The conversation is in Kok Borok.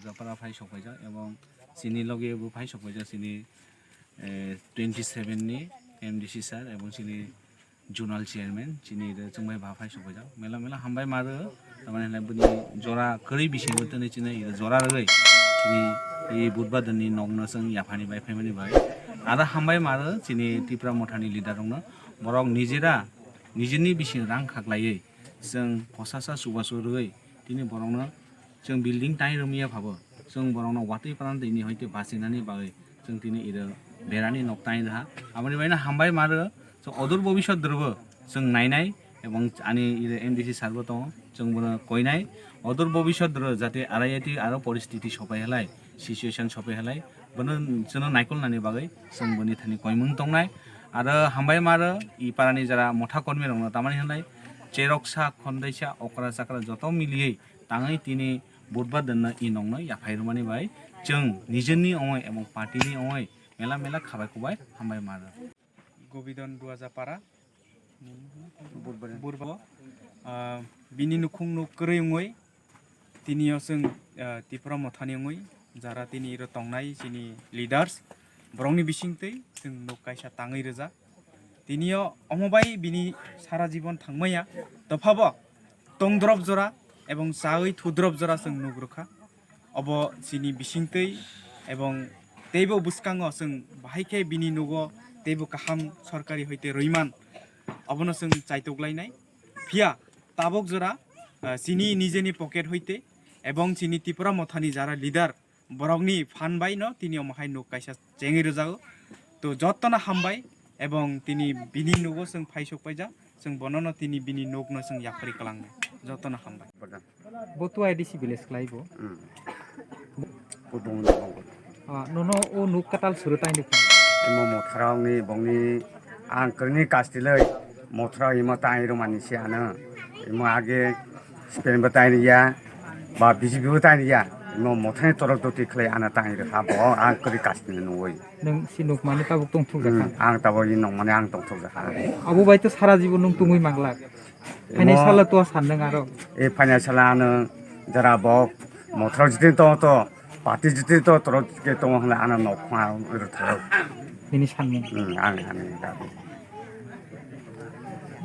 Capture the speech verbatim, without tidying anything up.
Japara phai sokpaijak ebong chini loge bo phai sokpaijak chini, eh, twenty seven ni M D C sir ebong chini zonal chairman chini ire chwngbai ba phai sokpaijak. Mela mela hambai maro, tamani hinai bini jora kwrwi bisingo tini chini ire jora rwgwi chini i Budbadar ni nokno chwng yaphani bai phaimani bai. Aro hambai maro chini Tipra Mothani leader rokno, borok nijera nijini bising rang khaklaiwi chwng posasa chubachu rwgwi tini borokno chwng building tai rwmya phabo chwng borokno watwi pran tini hoite bachinani bagwi chwng tini iro berani nok tai rwha. Aboni baino hambai maro chwng odur bobisot rwbo chwng nainai ebong ani iro M D C sir bo tongo chwng bono koinai odur bobisot rw jate R I T aro poristiti sopai halai situation sopai halai bono chwngno naikolnani bagwi chwng boni thani koimung tongnai. Aro hambai maro i parani jara motha kormi rokno tamani hinlai cheroksa khondaisa okra chakra joto miliwi tangwi tini Budbadar no i nokno yaphai rwmani bai chwng nijini ongoi ebong party ni ongoi mela mela khabai kubai hambai maro. Gobidon Duaja para, Burbo, ah, bini nukhung nuk kwrwi wngwi tini o chwng, ah, Tipra Mothani wngwi jara tini iro tongnai chini leaders borokni bisingtwi chwng nuk kaisa tangwi rwjak. Tini o omo bai bini sara jibon thangmaya dophabo tongdrop jora ebong chawi thudrop jora chwng nuk rwkha. Obo chini bisingtwi ebong teibo bwskango chwng bahai khe bini nugo teibo kaham sorkari hoite rwiman obono chwng chaitokglainai. Phiya tabok jora, ah, chini nijeni pocket hoite ebong chini Tipra Mothani jara leader borokni phan bai no tini omo hai nuk kaisa chengwi rwjago. To jotono hambai ebong tini bini nugo chwng phai sok paijak, chwng bonono tini bini nukno chwng yapharwi kwlangnai. Jotono hambai. Bo tu I D C village khlai bo. Hmm. Bo dong dong. Ah, nono o nuk katal suru tai nuk. Imo Motharao ni bongni ang kwrwini kastiloi Motharao imo tai rwmani se ano. Imo age Spain bo tai ya, ba B J P bo tai ya. Imo Motharani torok doti khlai ano tai rwkha bo ang kwrwi kastiloi nugwi. Nung si nuk mani tabuk tong thuk jakha. Hmm, ang tabuk i nong mani ang tong thuk jakha. Abo bai to sara jibon nung tungwi manglak. Phainai sala to sandwng aro. E phainai sala ano jara bok Motharao jiti to to, party jiti to, torok ke to hwnwi ano nok phang rwtharo. Nini sanmung. Hmm, ang ani dabi.